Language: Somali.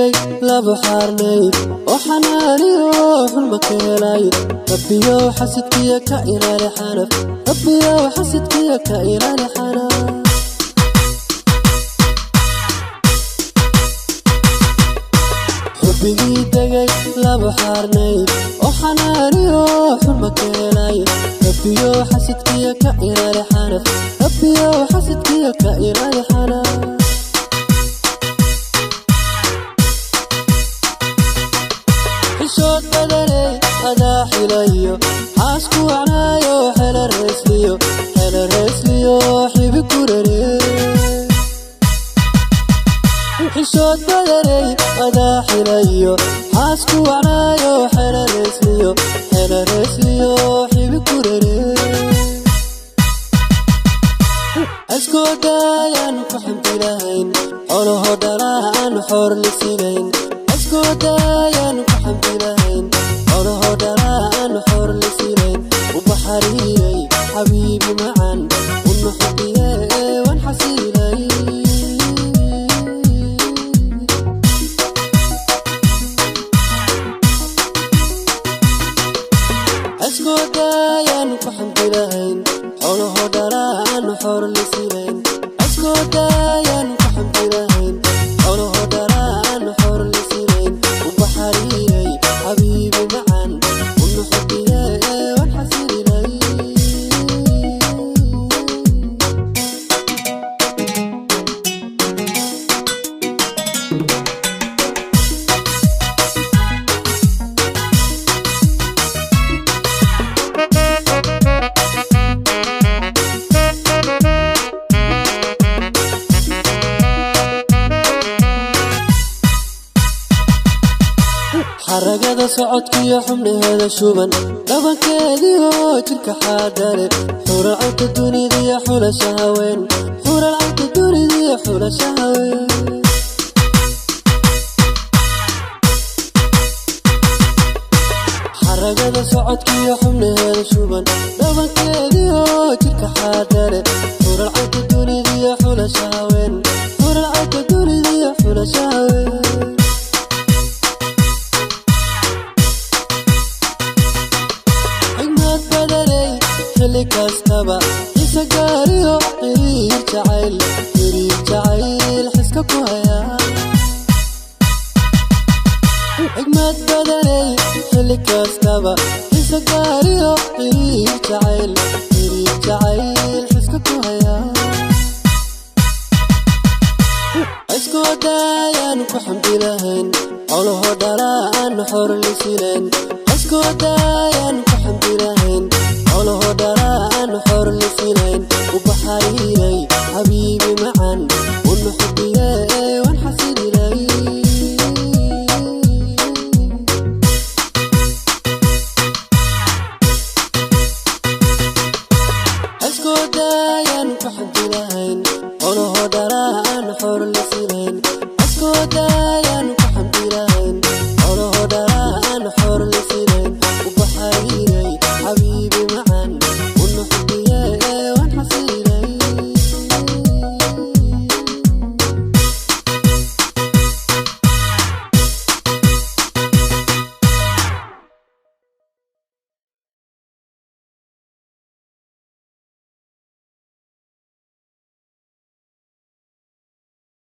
Degay laba xaarnay oo xanaaniyo xulma ka helay. Rabbiyow xasidkiya ka ilaali xanaf, Rabbiyow xasidkiya ka ilaali xanaf. Xubbigii degay laba xaarnay oo xanaaniyo xulma ka helay. Rabbiyow xasidkiya ka ilaali xanaf, Rabbiyow xasidkiya ka ilaali xanaf. Xishood badanay adaa xilayo xaasku wacnaayo, xela reesliyo, xela reesliyo, xibi kurare. Xishood badanay adaa xilayo xaasku wacnaayo, xela reesliyo, xela reesliyo, xibi kurare. Askoodaayaan ku xamdi lahayn xolaho dhalaan xoor lisinayn. Askoodaayaan ku xamdi lahayn xolaho dhalaan xoor lisinayn. Ubaxariiray xabiibi macan una xubiye waan xasiilay. Askoodaayaan ku xamdi lahayn xolaho dhalaan xoor lisinayn. Askoodaayaan ku xamdi lahayn xolaho dhalaan xoor lisinayn. Ubaxariiray xabiibi macan una xubiye waan xasiilay. Xaragada socodkiyo xubnaheeda shuban, dhabankeediyo jirka xaadale. Xuralcanta dunidiyo xulasha haween, xuralcanta dunidiyo xulasha haween. Xaragada socodkiyo xubnaheeda shuban, dhabankeediyo jirka xaadale. Xuralcanta dunidiyo xulasha haween, xuralcanta dunidiyo xulasha haween. Xigmad badanay xilli kastaba xiise gaariyo xiriir jacayl, xiriir jacayl xiska ku haya. Xigmad badanay xilli kastaba xiise gaariyo xiriir jacayl, xiriir jacayl xiska ku haya. Askoodaayaan ku xamdi lahayn xolaho dhalaan xoor lisinayn. Askoodaayaan ku